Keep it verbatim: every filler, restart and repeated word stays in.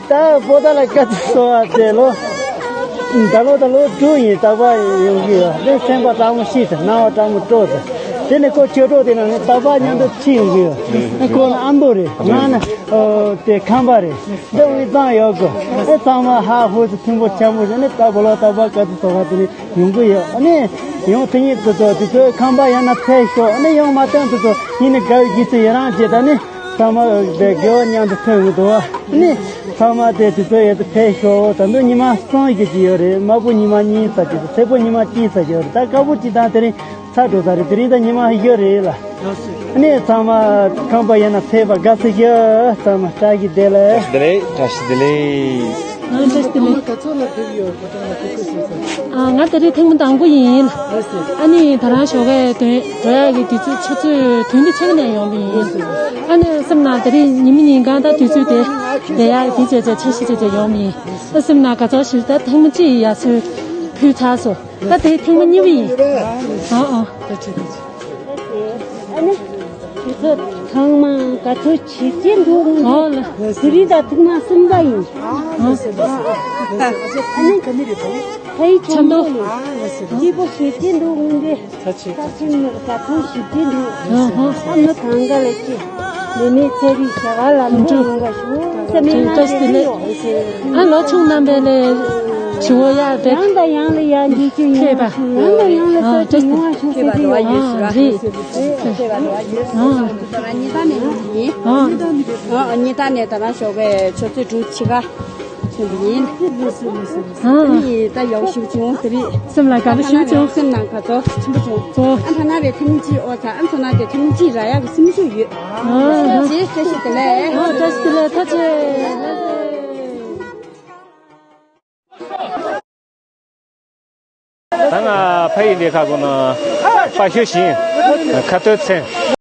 ད་པོ་ཏཱ་ལ་བཀའ་ཐུབ་གསོལ་བ་དེ་ལོ། ད་ལོ་ད་ལོ་དྲུག་ཡིན། རྟག་པར་ཡོང་གི་ཡོད། དེ་སེམས་པ་སྤྲང་མོ་ཤི་ཟེར། སྣང་བ་སྤྲང་མོ་སྤྲོ་ཟེར། དེ་ནས་ཁོ་ཆོས་གྲོགས་དེ་ནང་ནས་རྟག་པར་མཉམ་དུ་ཁྲིད་ཡོང་གི་ཡོད། ཨེ་ཁོ་ལ་ཨ་མདོ་རེད། ང་ནི་ཨོ་དེ་ཁམས་པ་རེད། འདི་འོས་གཙང་ཡོད་གི། ཨེ་ཚང་མ་ཧ་ཧུ་ཟེར། ཐུན་པོ་ཆེན་པོ་བྱས་ནས་ད་པོ་ལོ་རྟག་པར་བཀའ་ཐུབ་གསོལ་བ་དེ་ནས་ཡོང་གི་ཡོད། ཨ་ནི་ཡང་དེ་ཉིད་དུ་ཚོ་དེ་ཚོའི་ཁམས་པ་ཡང་ན་ཕེབས་ཤོག་ཨ་ནི་ཡང་མ་བཏོན་དུ་ཚོ་ཡིན་ནི་དགའ་བའི་རྗེས་སུ་ཡི་རང་བྱེད། ད་ནི་ཚང་མ་དེ་དགེ་བ་མཉམ་དུ་ཕེབས་ཡོང་འདུག་ཨ་ནི་ཚང་མ་དེ་དེ་ཚོ་ཡོད་དུ་ཕེབས་ཤོག་ད་དུང་ཉི་མ་གསུམ་ཞིག་ཅིག་ཡོད་རེད། དམར་པོ་ཉི་མ་གཉིས་ཙམ་ཅིག་དང་སེར་པོ་ཉི་མ་གཅིག་ཙམ་ཅིག་ཡོད་རེད། ད་དཀར་པོ་གཅིག་དང་དེ་རིང་ཚར་འགྲོ་ས་རེད། དེ་རིང་ད་ཉི་མ་བཞི་རེད་ལ། ཨ་ནི་ཚང་མ་ཁམས་པ་ཡིན་ན་ཕེབས་པ་དགའ་ཚོར་ཞུ། ཚང་མ་བཀྲ་ཤིས་བདེ་ལེགས། བཀྲ་ཤིས་བདེ་ལེགས། བཀྲ་ཤིས་བདེ་ལེགས། ཨ་བཀྲ་ཤིས་བདེ་ལེགས། ང་ག་ཚོད་ལ་ཕེབས་ཡོད་ཁོ་ཚང་ལ་ཐུགས་ཁུར་གསུངས་སོང་། ཨ་ང་དེ་རིང་ཐེངས་མ་དང་པོ་ཡིན། ཨ་ནི་ད་རང་ཞོགས་ཀས་དོན་འགྲོ་ཡག་གི་དུས་ཚོད་ཆུ་ཚོད་བདུན་དང་ཕྱེད་ཀ་ནས་ཡོང་པ་ཡིན། ཨ་ནི་སེམས་ནང་དེ་རིང་ཉི་མ་ཉིན་གང་ད་དུས་ཚོད་དེ་བསྡད་ཡག་དེ་བྱས་བྱས་འཆར་གཞི་བྱས་བྱས་ཡོང་པ་ཡིན། ཨ་སེམས་ནང་དགའ་ཚོར་ཞིག་ད་ཐེངས་མ་གཅིག་ཡར་ཚུར་ཕུལ་ཚར་སོང་། ད་དེ་ཐེངས་མ་གཉིས་པ་ཡིན། ཨ་ཨ། ཨ་ནི་དུས་ཚོད་ཚང་མ་དགའ་ཚོར་ཇེ་ཆེ་འདུག་ཨོ་ལ། དེ་རིང་ད་ཐེངས་མ་གསུམ་པ་ཡིན། ཨ་ནི་ཕ་ཡི་ཆ་ཆ་མདོ། མདོ་ལ་སྐྱིད་པོ་ཞེ་ཅིག་འདུག་སྔོན་དེ་ས་ཆེན་མོར་དགའ་ཚོར་ཞེ་ཅིག་འདུག་ཨ་ནི་གང་ག་ལ་ཅི་མི་མེད་ཚེ་རིང་བྱ་བ་ལམ་འགྲོ་ཡོང་བ་ཞུ་ས་མི་ང་བཀྲ་ཤིས་བདེ་ལེགས། ཨ་ལོ་ཆུང་རྣམ་པས་ལས་ཞུ་བ་ཡག་རེད། ཡང་དང་ཡང་ལ་ཡར་འཇུག་རྒྱུ་ཡིན། ཡང་དང་ཡང་ལ་ཨ་ལྟ་རྒྱུ་ཡོང་བ་ཞུ་ས་ཅིག་ཡོད། ཨ་རེད། ཨ་ད་རང་ཉི་ཟླ་ནས་ཡིན། ཨ་ཉི་ཟླ་ནས་ད་རང་ཞོགས་པའི་ཆུ་ཚོད་དྲུག་ཕྱེད་ཀ་ཐོན་པ་ཡིན། ཨ་ནི་ད་ཡག་ཤོས་བྱུང་ཟེར་རེད། སེམས་ལ་དགའ་པོ་ཞེ་པོ་བྱུང་། སེམས་ནང་དགའ་ཚོར་ཆེན་པོ་བྱུང་། ཨ་ཐ་ན་རེ་ཐེངས་གཅིག་ཨོ་ཚ་ཨ་ཚོ་ན་དེ་ཐེངས་གཅིག་རག་ཡག་གི་སེམས་ཤུགས་ཡོད། ཨ་ཅེ་བཀྲ་ཤིས་བདེ་ལེགས། ཨ་བཀྲ་ཤིས་བདེ་ལེགས། ཐུགས་རྗེ་ཆེ། ད་ང་ཕ་ཡི་ལས་ཁ་གོ་ན་པ་ཤོ་ཞིང་ཁ་ཐོའི་མཚན།